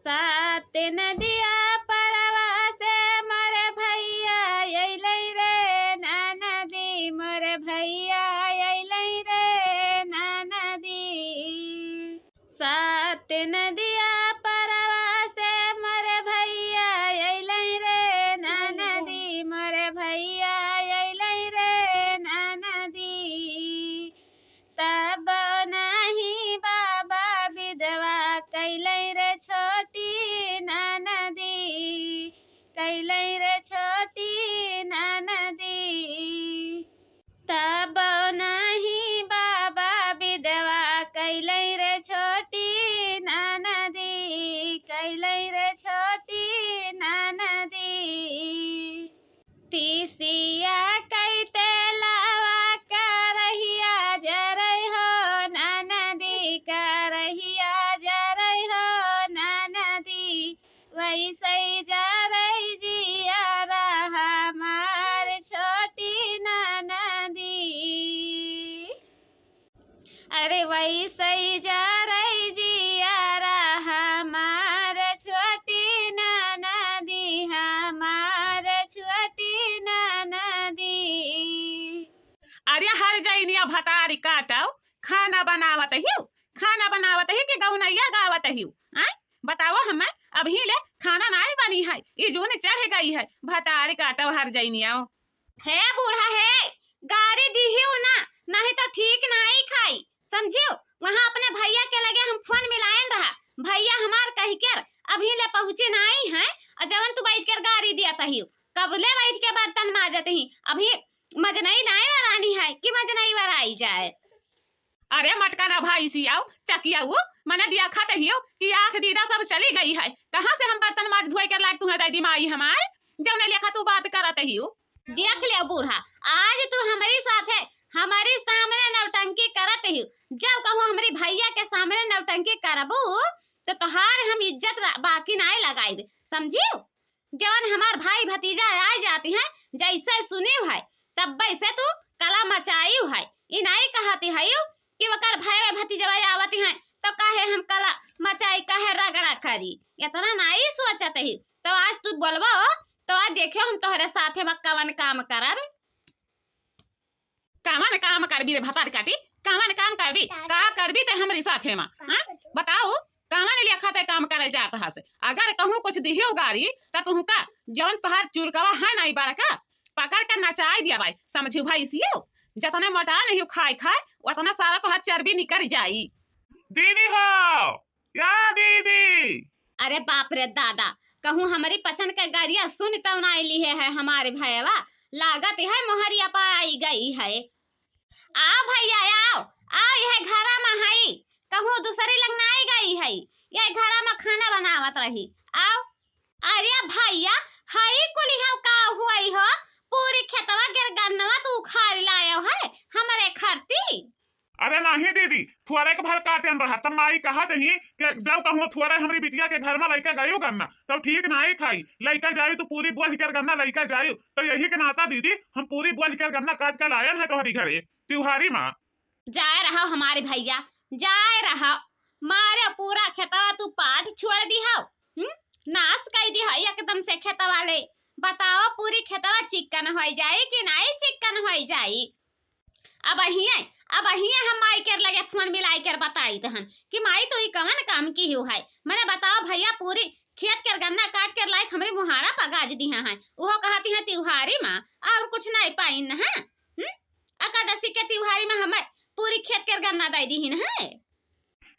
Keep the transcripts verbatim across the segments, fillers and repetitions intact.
सात नदिया परवा से मोर भैया अइलै रे ननदी, मोर भैया अइलै रे ननदी। सात नदिया परवा से मोर भैया अइलै रे ननदी, मोर भैया अइलै रे ननदी। तब नाही बाबा बिदवा कैलै रे छोटी ननदी, कैलै रे छोटी ननदी। तब नाही बाबा बिदवा कैलै रे छोटी ननदी, कैलै रे छोटी ननदी। तीसिया कई तेलवा करहिया जरै हो ननदी, करहिया जरै हो ननदी, वैसै जरै जियारा हमार छोटी ननदी। अरे वैसै जरै जियारा हमार छोटी ननदी, हमार छोटी ननदी। अरे हर जइनिया भतारी काटव, खाना बनावत हिउ, खाना बनावत हिउ कि गौनैया गावत हिउ? आय, बताओ हमें, अबहीं ले खाना नाई बनी है, ई जून चढ़ गई है, भतारी काटव हर जइनिया। हे बूढ़ा हे, गारी दिहिउ ना, नहीं तो ठीक नाई खाई, समझिउ? वहाँ अपने भैया के लगे हम फोन मिलायन रहा, भैया हमार कहि के अबहीं ले पहुँचे नाई हैं, और जवन तू बैठ के गारी दियत हिउ, कबले बैठ के बर्तन माजत ही, अबहीं मजनई नाई वरानी है कि मजनई वराई जाए। अरे मटका ना भाई सियाओ, चकियाओ, मने देखत हियो कि आँख दीदा सब चली गई है। कहाँ से हम बर्तन माज धोए के लायक तुहैं दइ दी माई हमार, जउने लेखा तू बात करत हियो? देख लेव बूढ़ा, आज तू हमरी साथे, हमरी सामने नौटंकी करत हियो। जब कहूँ हमरी भैया के सामने नौटंकी करबू, तो तोहार हम इज्जत रा-, बाकी नाय लगाइब, समझियो? जवन हमार भाई भतीजा आय जाती हैं, जैसे सुनिउ है, तब वैसे तू कला मचाइउ है। ई नाई कहती है कि ओकर भाई भतीजवा आवती हैं, तो काहे हम कला मचाई, काहे रगड़ा करी? इतना नाई सोचत ही। तो आज तू बोलबो, तो आज देखियो हम तोहरे साथे में कवन काम करब। कवन काम करबी रे भतार काटी? कवन काम करबी? का करबी ते हमरी साथे मा? हाँ? बताओ, कवन लेखा ते काम करे जात हस? अगर कहूँ कुछ दिहियो गारी, त तुहका जवन तोहार चुरकवा है नाई बड़का, पकड़ के नचाई दिया भाई, समझिउ भाई सियो? जतने मोटा नहीं खाए खाए, उतना सारा तोहार चर्बी निकल जाई। दीदी हो, या दीदी। अरे बाप रे दादा, कहूँ हमरी पचन के गरिया सुन तौ ना लिहे है हमारे भयवा, लागत है मोहरिया पर आई गई है। आओ भैया, आओ, आओ, यह घरा में हई, कहूँ दूसरी लंग ना आई गई है, यह घरा में खाना बनावत रही, आओ। अरे भैया, हई कुलिहव का हुई हो, पूरी खेतवा गिर गन्नवा तू उखाड़ लायो है हमरे खरती। अरे नहीं दीदी, थोड़े के भर काटेन रहा, तब माई कहत ही कि जब कहूँ थोड़े हमरी बिटिया के घर में लइके गयू गन्ना, तब ठीक नाई खाई, लइके जायू तो पूरी बोझ के गन्ना लइके जायू, तो यही के नाता दीदी हम पूरी बोझ के गन्ना काट के लायन है तोहरी घरे त्योहारी माँ। जाए रहो हमारे भैया, जाए रहो, मारे पूरा खेतवा तू पाट छोड़ दी हो, हम्म? नाश कर दी हो एकदम से खेतवा ले। बताओ पूरी खेतवा चिक्कन हो जाई कि नाई चिक्कन हो जाई? अब अहिए, अब अहिए हम माई के लगे फोन मिलाई के बताई दहन कि माई तू ई कवन काम किहू है। मने बताओ भैया, पूरी खेत के गन्ना काट के लायक हमरे मुहारा पर गाज दिहा है। उहो कहती है त्योहारी माँ, और कुछ नहीं पाइन है। हम्म? एकादशी के त्योहारी में हमें पूरी खेत के गन्ना दे दिहिन है।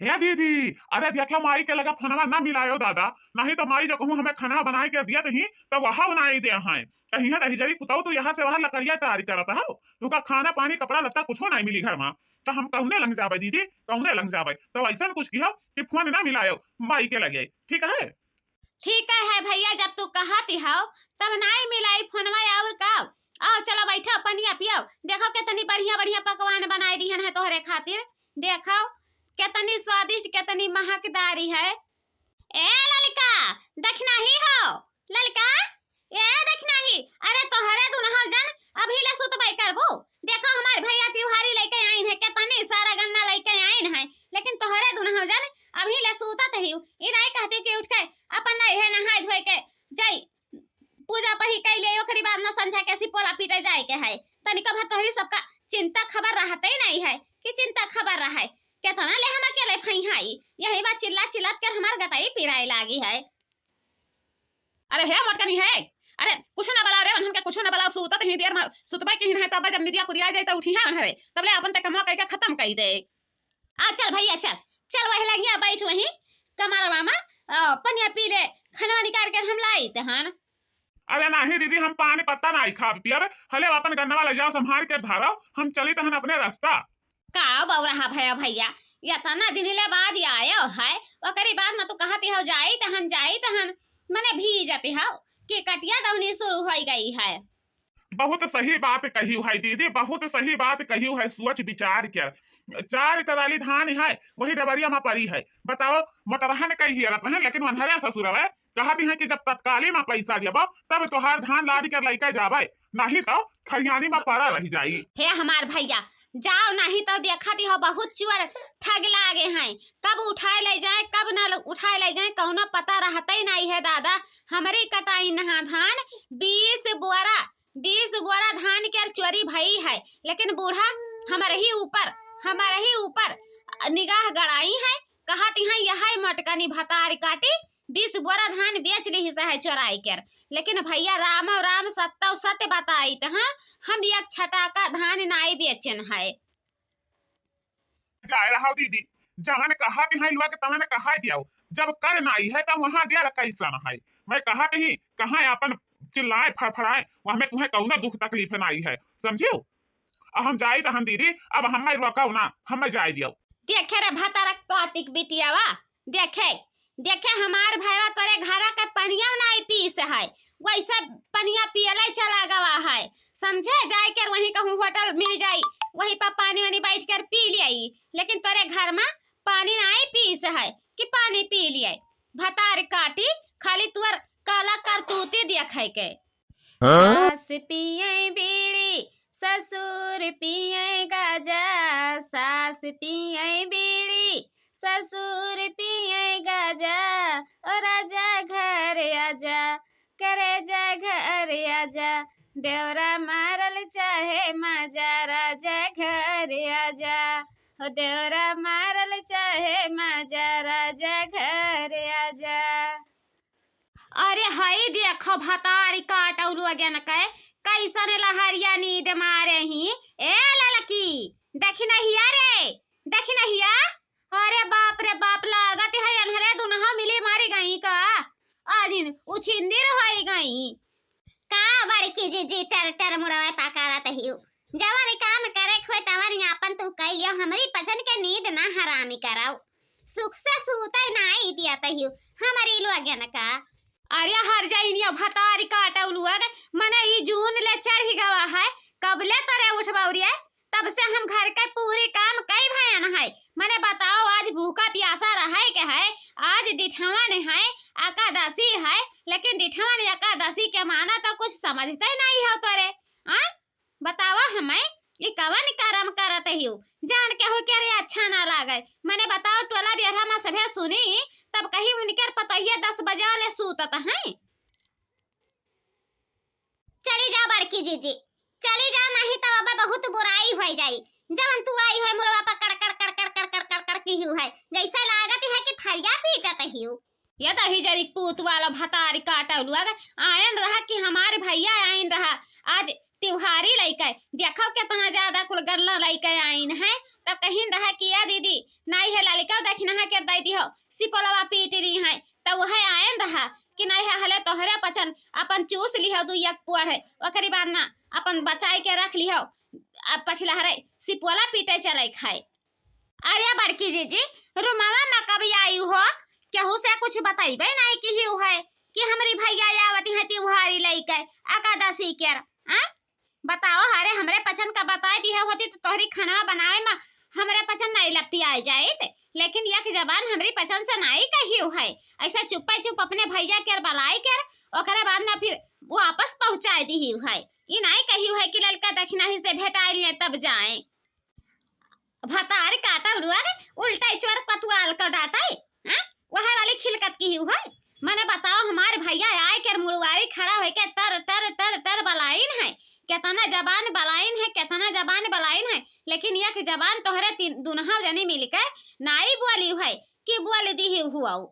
हे दीदी, अरे देखा माई के लगा फोनवा ना मिलायो दादा, नहीं तो माई जो कहूँ हमें खाना बनाए के दिया तही तो वहा बनाई दे हैं। कहीं है रही जरी पुताऊ तो यहाँ से वहाँ लकड़िया तारी करत हो, तुका खाना पानी कपड़ा लत्ता कुछो नहीं मिली घर में, तो हम कहूने लंग जाबे दीदी, कहूने लंग जाबे। तो ऐसा कुछ किहो कि फोन ना मिलायो माई के लगे, ठीक है? ठीक है भैया, जब तू कहत हौ तब नाई मिलाई फोनवा और का। आओ चलो बैठो पनिया पियो, देखो कितनी बढ़िया बढ़िया पकवान बनाए दिहन है तोहरे खातिर। देखो कितनी स्वादिष्ट, कितनी महकदारी है। ए ललका, दखिनाही हो, ललका, ए दखिनाही, अरे तोहरे दुनहौ जन अभी ले सुतबै करबू। देखो हमार भैया तिउहारी लइके आइन है, कितनी सारा गन्ना लइके आइन है, लेकिन तोहरे दुनहौ जन अभी ले सुतत ही। ई नाई कहती कि उठ के नहीं है, नहाए धोए के जाई, पूजा पही कइ ले, ओकरी बाद न संझा के सिपोला पीटे जाए के है। तनिको भर तोहरी सबका चिंता खबर रहते ही नहीं है कि चिंता खबर रहे। केतना ले हम अकेले फई हाई, यही बात चिल्ला चिल्ला कर हमार गटाई पिराए लागी है। अरे हे मोटकनी है, अरे कुछ ना बलाओ रे, उन्हन के कुछ ना बलाओ, सूतत ही देर में सुतबे की है, तब जब निदिया पुरिया जाए तो उठी है उन्हरे, तब ले अपन ते कमवा कइके खत्म कइ दे। आ चल भैया चल, चल वही लगिया बैठ वही कमरवा में, आ, पनिया पी ले, खनवा निकाल के हम लाई तहन। अरे नाही दीदी, हम पानी पत्ता नाही खाब पियब, हले अपन गन्नवा ले जाओ संभाल के धरो, हम चली तहन अपने रास्ता। का बौरहा भया भैया, इतना दिन ले बाद आयो है, ओकरी बाद में तू कहती हो जाई तहन, जाई तहन, मने भीजती हो कि कटिया दौनी शुरू होइ गई है। बहुत सही बात कही है दीदी, बहुत सही बात कही है, सोच विचार के। चार ट्राली धान है, वही डबरिया में पड़ी है। बताओ, मोटरहन कही हियरत है, लेकिन वनहरे ससुर है, कहती है कि जब तत्काली में पैसा देबो, तब तोहार धान लाद के लइके जाबे, नहीं तो खरियानी में पड़ा रह जाई। हे हमार भैया, जाओ, नहीं तो देखती हो बहुत चोर ठग लागे हैं, कब उठाए ले जाए, कब ना ल-, उठाए ले जाए, कौनो पता रहते ही नहीं है दादा। हमरी कटाई नहा धान बीस बोरा, बीस बोरा धान के चोरी भई है, लेकिन बूढ़ा हमरे ही ऊपर, हमरे ही ऊपर निगाह गड़ाई है, कहती हैं यह मोटकनी भतार काटी, बीस बोरा धान बेच लिहिस है चोराई कर। लेकिन भैया रामो राम सत्तो सत्य बताइत, हाँ, हम एक छटाका धान नाई बेचन है। जाए रहो दीदी, जवन कहत हैं लोग तवन कहा दियो, जब कर नाई है तब वहाँ दिया कैसन है। मैं कहत ही कहाँ अपन चिल्लाए फड़फड़ाए, वहाँ में तुम्हें कौनो दुख तकलीफ नाई है, समझियो? अब हम जाई तहन दीदी, अब हमें रोको ना, हमें जाए दियो। देखे रे भतार काटी के बिटियावा, देखे, देखे हमार भैया तोरे घरा के पनिया नाई पीस है, वैसे पनिया पियले चला गवा है, समझे? जाए कर वहीं कहूँ होटल मिल जाई, वहीं पर पानी वानी बैठ कर पी लियाई, लेकिन तोरे घर में पानी नाई पीस है कि पानी पी लियाई। भतार काटी, खाली तुअर काला करतूती देखे के। हाँ? सास पिए बीड़ी, ससुर पिए गाजा, सास पिए बीड़ी, ससुर पिए गाजा, ओ राजा घर आजा, करेजा घर आजा, देवरा मारल चाहे माजा, राजा घर आजा, ओ देवरा मारल चाहे माजा, राजा घर आजा। अरे हई देखो भतारी काटौलू अगेन के, कैसन लहरिया नींद मारे ही। ए ललकी, देखी नहीं रे, देखी नहीं। अरे बाप रे बाप, लागत है अनहरे दुनहा मिली मारी गई का। आदिन उछिंदिर होई गई। का बड़की जीजी टर टर मुड़वे पकारत हियो? जवन काम करे खोए तवन आपन तू कई लियो, हमरी पचन के नींद ना हरामी कराओ। सुख से सूते नाई दिया तहियो हमरी लोगन का। अरे हर जाइनियो भतारी काटौलू अग, मने ई जून ले चढ़ी गवा है, कबले तोरे उठबौ रे? तब से हम घर के पूरी काम कई भयन है। मने बताओ, आज भूखा प्यासा रहे के है, आज दिठवन है, एकादशी है, लेकिन दिठवन एकादशी के माना तो कुछ समझते नहीं हो तोरे। आ? बतावा हमें, ई कवन करम करत हियो? जान के हो के रे अच्छा ना लागे। मने बताओ, टोला बेरहा में सभे सुनी, तब कही उनके पतोहिया दस बजे ले सूतत हैं। चली जा बड़की जीजी, चली जा, नहीं तब अब बहुत बुराई हो जाई। जवन तू आई है मुड़वा पर कड़ कड़ कड़ कड़ कड़ कड़ कड़ कड़ की हियो है, जैसे लागत है कि थरिया पीटत हियो। ये दही जरी पूत वाला भतारी काटौलू अग, आयन रहा कि हमार भैया आयन रहा, आज त्योहारी लइके, देखो कितना ज्यादा कुल गल्ला लइके आइन है। तब कहिन रहा कि या दीदी, नाई है ललिका देखी नहा के दे दी हो, सिपोलवा पीट रही है। तब वह आयन रहा कि नाई है हले तोहरे पचन अपन चूस ली हो दू एक पुअर है, ओकरी बाद ना अपन बचाई के रख ली हो, अब पछिला हरे सिपोला पीटे चले खाए। अरे बड़की जीजी, रुमावा में कब आई हो? केहू से कुछ बतइबे नहीं किहियो है कि हमरी भैया आवती है त्योहारी लइके एकादशी के, आ? बताओ, अरे हमरे पचन का बताए दिहे होती तो तोहरी खाना बनाए में हमरे पचन नहीं लपटी आए जाइत, लेकिन एक जबान हमरी पचन से नहीं कहियो है। ऐसा चुप्पे चुप अपने भैया के बलाई के ओकरे बाद में फिर वापस पहुँचाए दिहियो है। ई नहीं कहियो है कि ललका दक्षिणा ही से भेटाए लिए तब जाए। भतार काटौलू अग, उल्टा चोर पतुआल कर डांटे, हैं? वह वाली खिलकत किहियो है। मने बता, भइया आइके मुड़वारी खड़ा होइके टर टर टर टर बलाइन है, केतना जबान बलाइन है, केतना जबान बलाइन है, लेकिन एक जबान तोहरे तीन दुनहा जनी मिलके नाई बोली है कि बोल दिही हुआऊ।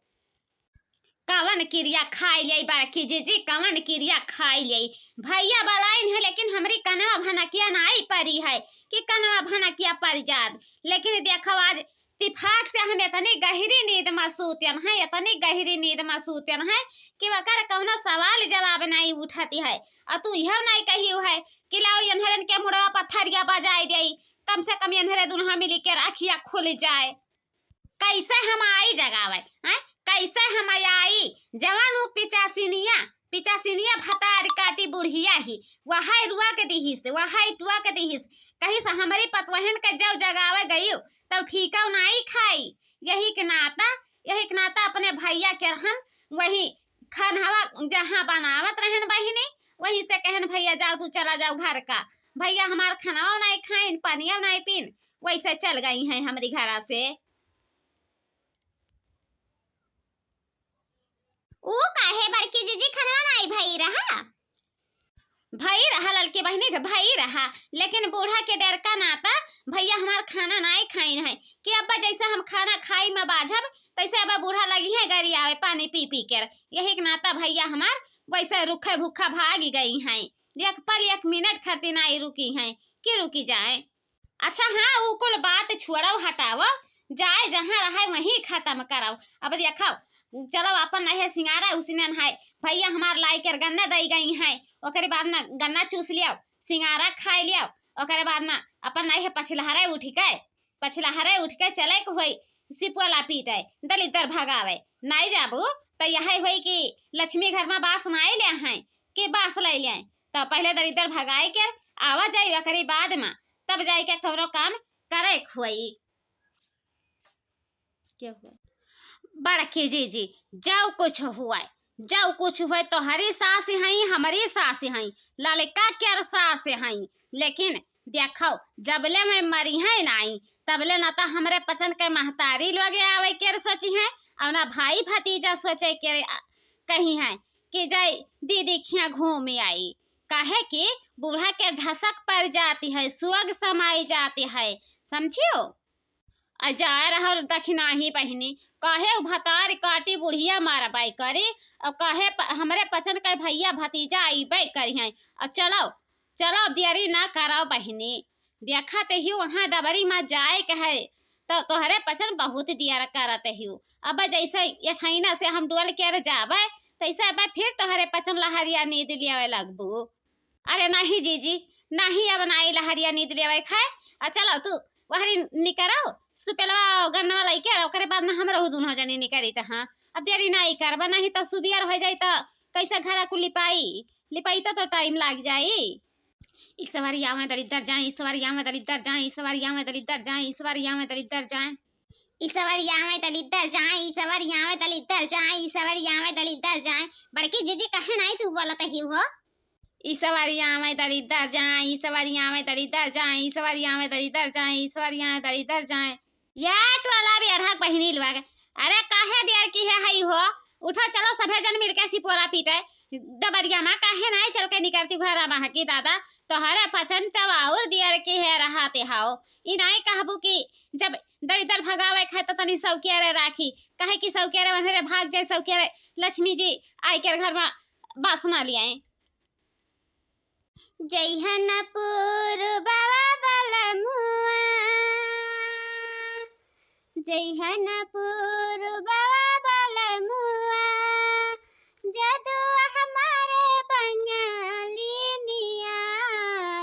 कवन किरिया खाइ लेई बड़की जीजी, कवन किरिया खाइ लेई? भइया बलाइन है, लेकिन हमरी कनवा भनकिया नाई परी है कि कनवा भनकिया परि जात। लेकिन देखो, आज तिफाक से हम एतनी गहिरी नींद मा सूत्यन है, एतनी गहिरी नींद मा सूत्यन है कि वकर कउनो सवाल जवाब नाई उठति है। अउर तू इहउ नाई कहिउ है कि लाओ एन्हरन के मुड़वा पथरिया बजाइ देई, कम से कम एन्हरे दुनहा मिली के अखिया खुलि जाए। कइसे हम आई जगावइ, हैं? कइसे हम आई? जवन उ पिचासिनिया, पिचासिनिया भतार काटी बुढ़िया ही, वहइ रुआ के दिहिस, वहइ टुआ के दिहिस। कहिस हमरी पतवहन के जउ जगावइ गइउ, तउ ठीकउ नाई खाई। यही के नाता, यही के नाता अपने भइया के हम वही खनवा जहाँ बनावत रहन बहिनी, वही से कहन, "भइया जाओ, तू चला जाओ घर का।" भइया हमार खनवा नाई खाइन, पनिया नाई पीन, वइसे चल गई हैं हमरी घरा से। ऊ काहे बड़की जीजी, खनवा नाई भई रहा? भई रहा ललकी बहिनी, भई रहा, लेकिन बूढ़ा के डर का नाता भइया हमार खाना नाई खाइन है कि अब्बा जइसे हम खाना खाई मा बाझब, तइसे अब्बा बूढ़ा लगिहैं गरियावे पानी पी पी के। यही के नाता भइया हमार वइसे रुखे भूखा भागि गई हैं, एक पल एक मिनट खातिर नाई रुकी हैं कि रुकी जाए। अच्छा हाँ, ऊ कुल बात छोड़व, हटावव, जाए जहाँ रहइ वहीं खतम करव। अब देखव, चलव अपन नहे सिंगारा उसिनन है, भइया हमार लाइ के गन्ना दइ गई हैं, ओकरे बाद मा गन्ना चूस लियव, सिंगारा खाइ लियव, ओकरे बाद मा अपन नहे पछिलहरे उठि के, पछिलहरे उठि के चले के होई सिपुआला पीटे, दलिद्दर भगावे। नाई जाबू त यहइ होई कि लक्ष्मी घर मा बास नाई लेहैं कि बास लइ लेहैं। त पहिले दलिद्दर भगाइ के आवा जाई, ओकरे बाद मा तब जाइके कउनो काम करे के होई। क्या हुआ? बड़की जीजी, जउ कुछ हुए, जउ कुछ हुए, तोहरी सास हई, हमरी सास हई, ललका केर सास हई, लेकिन देखउ, जबले मइँ मरिहैं नाई, तबले न त हमरे पचन के महतारी लगे आवइ केर सोचिहैं, अउर न भाई भतीजा सोचइ केर कहिहैं कि जाई दीदी खियाँ घूमि आई, काहे कि बूढ़ा के ढसक परि जाति है, सोग समाइ जाति है, समझिउ? अ जाए रहउ दखिनाही बहिनी, काहे उ भतार काटी बुढ़िया मरबइ करी, अउर काहे प-, हमरे पचन के भइया भतीजा अइबइ करिहैं। अउर चलउ, चलउ, देरी न करउ बहिनी। देखत ही वहाँ डबरी मा जाए के है, त तोहरे पचन बहुत देर करत ही। अब जइसे यठैना से हम डोल के जाबइ, तइसे अब फिर तोहरे पचन लहरिया नींद लेवे लगबू। अरे नाहीं जीजी, नाहीं, अब नाहीं लहरिया नींद लेवे खाए। अ चलउ तू वहरी निकरउ, सुपेलवा गन्नवा लइके, ओकरे बाद मा हमरहू दुनों जनी निकरी त हाँ। अब देरी नाहीं करबा, नाहीं त सुबियर होइ जाई त कइसे घरा कुल लिपाई? लिपाई त, त टाइम लागि जाई। ईसवरिया में दलिद्दर जाए, ईसवरिया में दलिद्दर जाए, ईसवरिया में दलिद्दर जाए, ईसवरिया में दलिद्दर जाए। ईसवरिया में दलिद्दर जाए, ईसवरिया में दलिद्दर जाए, ईसवरिया में दलिद्दर जाए। बड़की जीजी, काहे नाहीं तू बोलत ही हो? ईसवरिया में दलिद्दर जाए, ईसवरिया में दलिद्दर जाए, ईसवरिया में दलिद्दर जाए, ईसवरिया में दलिद्दर जाए। या टोला भी अरहक बहिनी लुआ के, अरे काहे देर किहे हई हो? उठो, चलो सभे जन मिलके सिपोला पीटे। डबरिया मा काहे नाहीं चल के निकरती घरा मा हकी दादा? तोहरे पचन तब अउर देर किहे रहते हउ। ई नाहीं कहबू कि जब दलिद्दर भगावे खाए त तनी सौकिया रे राखी, काहे कि सौकिया रे ओन्हरे भाग जाए, सौकिया रे लक्ष्मी जी आइके घर मा बास न लियाए। जइहन पूरबवा बलमुआ, जइहन पूरबवा बलमुआ, जदुआ हमारे बंगालिनिया।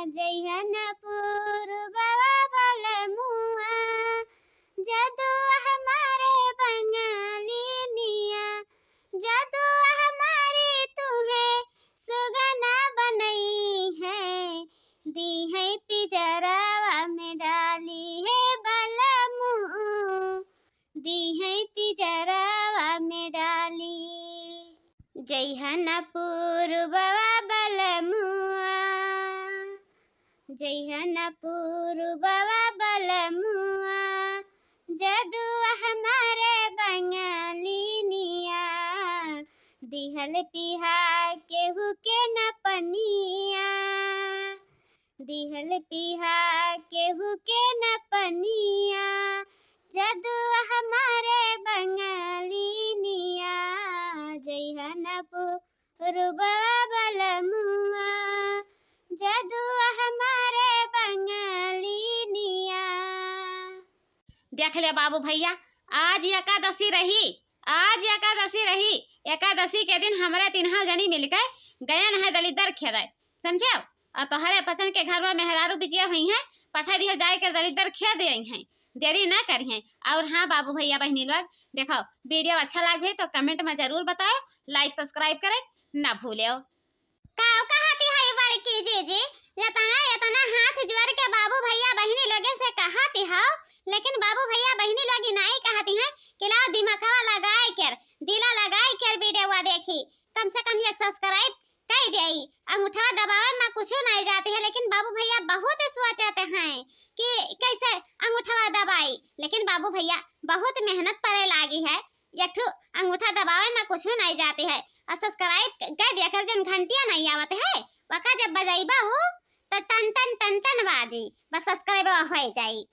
जइहन पूरबवा बलमुआ, जदुआ हमारे बंगालिनिया। जदुआ हमारे तुहे सुगना बनइहैं, दिहैं पिजरवा में डाली हे बलमू, दिहैं पिजरवा में डाली। जइहन पूरबवा बलमुआ, जइहन पूरबवा बलमुआ, जदुआ हमारे बंगालिनिया। दिहल पिहा केहू के न पनिया, दिहल पिहा केहू के न पनिया, जदुआ हमारे बंगालिनिया, जइहा न पुरुबवा बलमुआ, जदुआ हमारे बंगालिनिया। देख ले बाबू भैया, आज एकादशी रही, आज एकादशी रही, एकादशी के दिन हमरा तीनों जनी मिलके गयन है दलिद्दर खेदे, समझे? और तोहरे पचन के घर में मेहरारू बिटिया हुई हैं, पठा दियो जाए के दलिद्दर खेदे आई हैं, देरी ना करिहें। और हाँ बाबू भैया बहिनी लोग, देखो video अच्छा लागे तो comment में जरूर बताओ, like subscribe करे ना भूलेव। काव कहती है बड़की जीजी, एतना एतना हाथ जोर के बाबू भैया बहिनी लोगन से कहती हो, लेकिन बाबू भैया बहिनी लोग नाई कहती हैं कि लाओ दिमागवा लगाए के, दिला लगाए के videoवा देखी, कम से कम एक subscribe कई देई। अंगूठवा दबावे में कुछ नहीं जाती है, लेकिन बाबू भैया बहुत सोचते हैं कि कैसे अंगूठवा दबाई, लेकिन बाबू भैया बहुत मेहनत पड़े लागी है। एक ठो अंगूठा दबावे में कुछ नहीं जाती है, और subscribe कर दिया कर, जन घंटिया नहीं आवत है, वका जब बजाइबा उ तो टन टन टन टन बाजी, बस subscribe हो जाई।